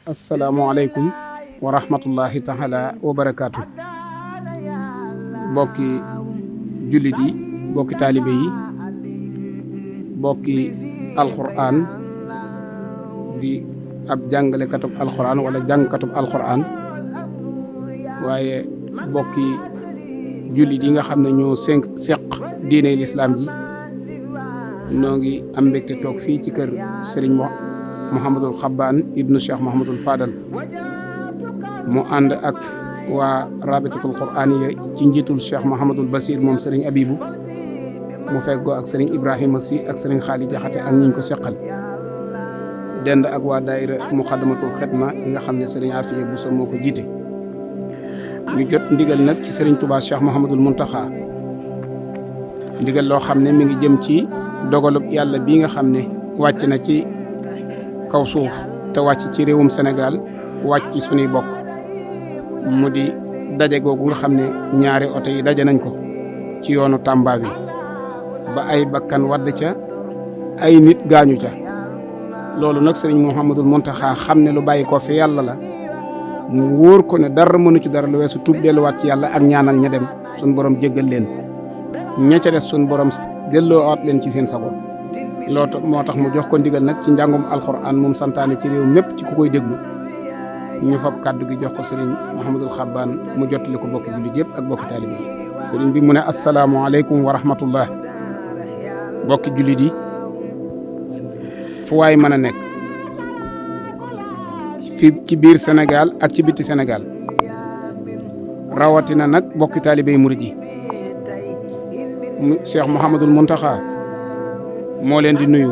asalaamualeykum wa rahmatullahi taala wa barakaatu. bokki jullit yi, bokki taalibe yi, bokki alxuraan di ab jàngalekatub alxuraan wala jàngkatub alxuraan, waaye bokki jullit yi nga xam ne ñoo seq diine lislaam ji. noo ngi am mbégte toog fii ci kër Serigne Mouhamadul Xabbaan ibnu Cheikh Mouhamadul Fadal mu ànd ak waa rabitatul quraaniya ci njiitul Cheikh Mouhamadul Basir moom Serigne Abibu mu feggoo ak Serigne Ibrahima Si ak Serigne Xaali Jaxate ak ñiñ ko seqal, dend ak waa daayira Muxaddamatul Xidma yi nga xam ne Serigne Afiya Buso moo ko jiite. ñu jot ndigal nag ci Serigne Touba Cheikh Mouhamadul Muntaxa, ndigal loo xam ne mi ngi jëm ci dogalub yàlla bii nga xam ne wàcc na ci kaw suuf te wàcc ci réewum Sénégal, wàcc ci sunuy bokk, mu di daje googu nga xam ne ñaari oto yi daje nañ ko ci yoonu Tamba bi ba ay bakkan wadd ca, ay nit gaañu ca. loolu nag sëriñ Mouhamadul Muntaxa xam ne lu bàyyi ko fi yàlla la, mu wóor ko ne dara mënu ci dara lu weesu tuub delluwaat ci yàlla ak ñaanal ña dem suñ borom jéggal leen, ña ca des suñ borom delloowaat leen ci seen sago. loolu moo tax mu jox ko ndigal nag ci njàngum alxuraan moom santaane ci réew mépp ci ku koy déglu. ñu fab kàddu gi jox ko sëriñ Mouhamadul Xabbaan mu jottali ko bokki jullit yëpp ak bokki taalibe yi. sëriñ bi mu ne asalaamualeykum wa rahmatullah. bokki jullit yi fu waay mën a nekk fi ci biir Sénégal ak ci bitti Sénégal, rawatina nag bokki taalibe yi murid yi, Cheikh Mouhamadul Muntaxa moo leen di nuyu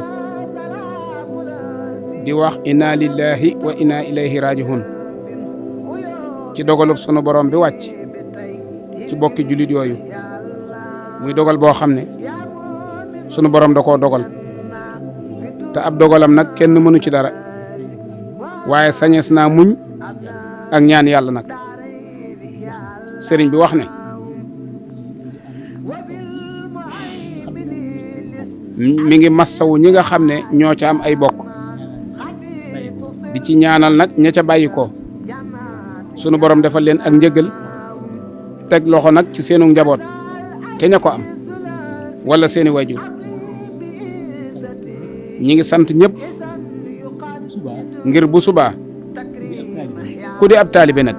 di wax inna lillahi wa inna ilayhi raji'un ci dogalub sunu borom bi wàcc ci bokki jullit yooyu. muy dogal boo xam ne sunu borom da koo dogal te ab dogalam nag kenn mënu ci dara, waaye sañees naa muñ ak ñaan yàlla nag. sëriñ bi wax ne mi ngi massawu ñi nga xam ne ñoo ca am ay bokk, di ci ñaanal nag ña ca bàyyi ko sunu borom defal leen ak njëgal, teg loxo nag ci seenu njaboot te ña ko am wala seeni wayjur. ñi ngi sant ñëpp ngir bu subaa ku di ab taalibe nag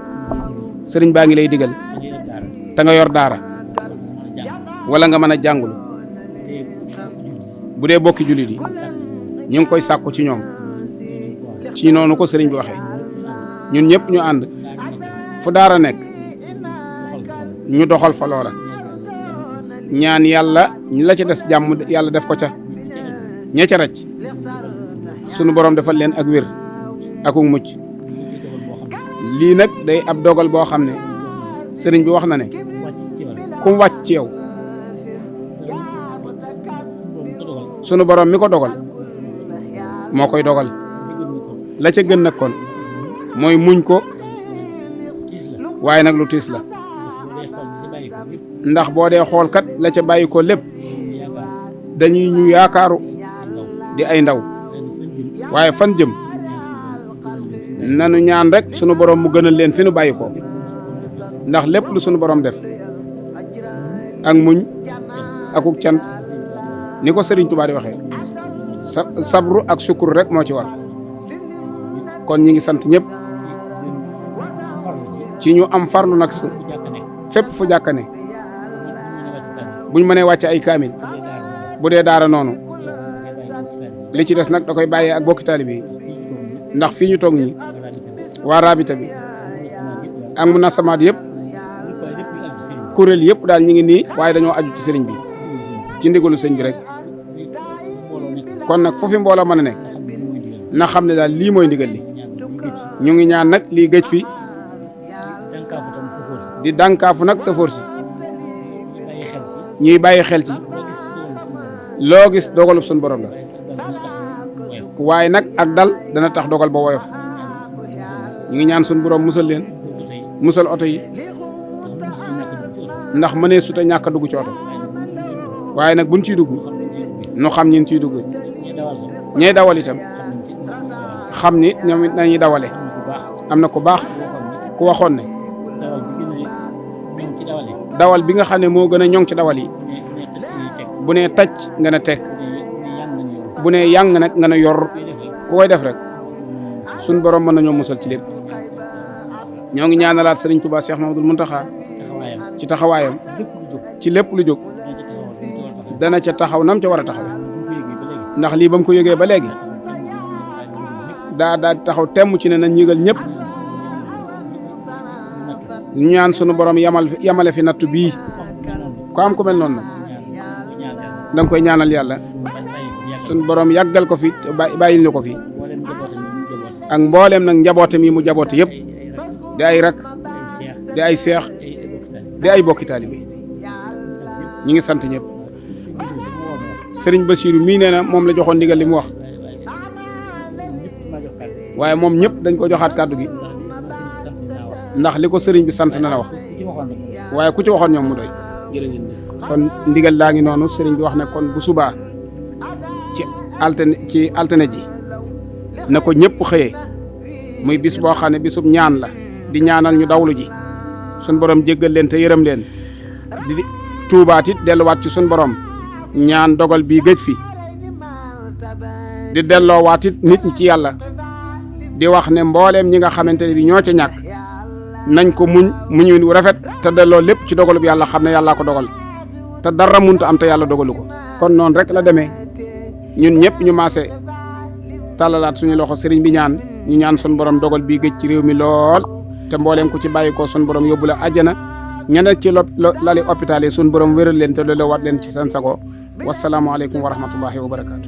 sëriñ baa ngi lay digal te nga yor daara wala nga mën a jàngulu. bu dee bokki jullit yi ñu ngi koy sàkku ci ñoom ci noonu ko sëriñ bi waxee, ñun ñëpp ñu ànd fu daara nekk ñu doxal fa loola, ñaan yàlla ñu la ca des jàmm yàlla def ko ca, ña ca rëcc sunu borom defal leen ak wér akuk mucc. lii nag day ab dogal boo xam ne sëriñ bi wax na ne kum wàcc ci yow sunu borom mi ko dogal moo koy dogal. la ca gën nag kon mooy muñ ko, waaye nag lu tiis la, ndax boo dee xool kat la ca bàyyi ko lépp dañuy ñu yaakaaru di ay ndaw, waaye fan jëm nanu ñaan rek sunu borom mu gënal leen fi nu bàyyi ko, ndax lépp lu sunu borom def ak muñ akuk cant ni ko Sëriñ Tuubaa di waxee sabru ak sukkur rek moo ci war. kon ñi ngi sant ñëpp ci ñu am farlu nag fépp fu jàkka ne buñ mënee wàcce ay kaamil, bu dee daara noonu, li ci des nag da koy bàyyee ak bokki taalibe yi, ndax fii ñu toog ñi waa rabita bi ak munasamaat yëpp kuréel yëpp daal ñi ngi nii, waaye dañoo aju ci sëriñ bi ci ndigalu sëñ bi rek. kon nag foofu mbooloo mën a nekk na xam ne daal lii mooy ndigal li. ñu ngi ñaan nag lii gëj fi di dànkaafu nag sa force ñuy bàyyi xel ci loo gis dogalub suñu borom la, waaye nag ak dal dana tax dogal ba woyof. ñu ngi ñaan suñu borom musal leen, musal oto yi, ndax mënee suta ñàkk a dugg ci oto, waaye nag buñ ciy dugg nu xam ñin ciy dugg, ñay dawal itam xam ni ñoom it nañuy dawale am na ku baax ku waxoon ne dawal bi nga xam ne moo gën a ñoŋ ci dawal yi bu nee tàcc nga ne tekk bu nee yang nag nga ne yor ku koy def rek suñ borom mën nañoo musal ci lépp. ñoo ngi ñaanalaat Sëriñ Tuubaa Cheikh Mamadou Mountakha ci taxawaayam ci lépp lu jóg dana ca taxaw nam ca war a taxawee ndax lii ba mu ko yëgee ba léegi daa taxaw temm ci ne nañ yëgal ñëpp ñu ñaan sunu borom yamale fi nattu bii ko am ku mel noonu nag da nga koy ñaanal yàlla sunu borom yàggal ko fi te bàyyil ñu ko fi ak mbooleem nag njabootam yi mu jaboote yëpp di ay rak di ay seex di ay bokki taalibe ñi ngi sant ñëpp sëriñ Basiiru mii nee na moom la joxoon ndigal li mu wax waaye moom ñëpp dañ ko joxaat kàddu gi ndax li ko sëriñ bi sant na la wax waaye ku ci waxoon ñoom mu doy jërë ngeen jëf kon ndigal laa ngi noonu sëriñ bi wax ne kon bu subaa ci altine ji na ko ñëpp xëyee muy bis boo xam ne bisub ñaan la di ñaanal ñu dawlu ji sun borom jéggal leen te yërëm leen di tuubaat it delluwaat ci sun borom ñaan dogal bii gëj fi di delloowaat it nit ñi ci yàlla di wax ne mbooleem ñi nga xamante ne bi ñoo ca ñàkk nañ ko muñu wu rafet te delloo lépp ci dogalub yàlla xam ne yàllaa ko dogal te dara munta am te yàlla dogalu ko kon noonu rek la demee ñun ñëpp ñu maase tàllalaat suñu loxo sëriñ bi ñaan ñu ñaan sun borom dogal bii gëj ci réew mi lool te mbooleem ku ci bàyyi ko sun borom yóbbu la àjjana ñeneen ci lali hôpital yi sun borom wéral leen te loolu waat leen ci seen sago wasalaamualeykum wa rahmatullahi wa barakaatu.